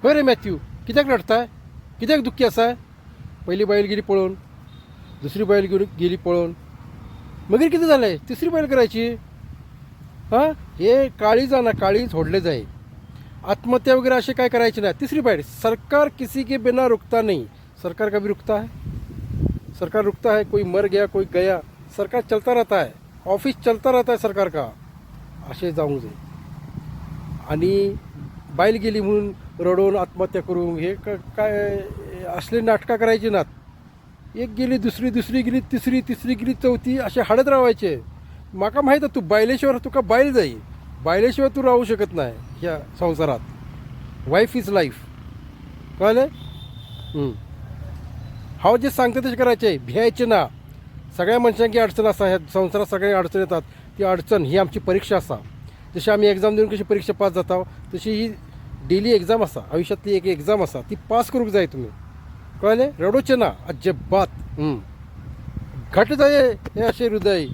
खंय रे मॅथ्यू, कित्याक रडताय, कित्याक दुख्खी आसाय? पयली बायल गेली पळोवन, दुसरी बायल गेली पळोवन, मागीर कितें जालें? तिसरी बायल करायची. हां, हे काळीज ना, काळीज व्हडलें जाय. आत्महत्या वगैरे असे काय करायचे नाही. तिसरी बायल. सरकार किसी के बिना रुकता नहीं. सरकार कभी रुकता है? सरकार रुकता है? कोई मर गया, कोई गया, सरकार चलता रहता है, ऑफिस चलता रहता है सरकार का. असे जाऊंक जाय. आणि बायल गेली म्हणून रडून आत्महत्या करून हे काय असले नाटकं करायची नात. एक गेली दुसरी, दुसरी गेली तिसरी, तिसरी गेली चौथी, असे हाडत रावायचे. माका माहीत आहे, तू बायलेशिवाय, तुका बायल जाई, बायलेशिवाय तू राहू शकत नाही ह्या संसारात. Wife is life, कळलं? हांव जे सांगता तशें करायचे, भियायचे ना. सगळ्या मनशांकी अडचण आसा ह्या संवसारात, सगळ्या अडचण येतात. ती अडचण ही आमची परीक्षा आसा. जशी आमी एग्जाम दिवन कशी परीक्षा पास जाता, तशी ही डेली एग्जाम आसा. आयुष्यातली एक एग्जाम आसा, ती पास करूंक जाय तुमी. कळ्ळें? रडोवचें ना अजिबात. घट जाय हे अशें हृदय.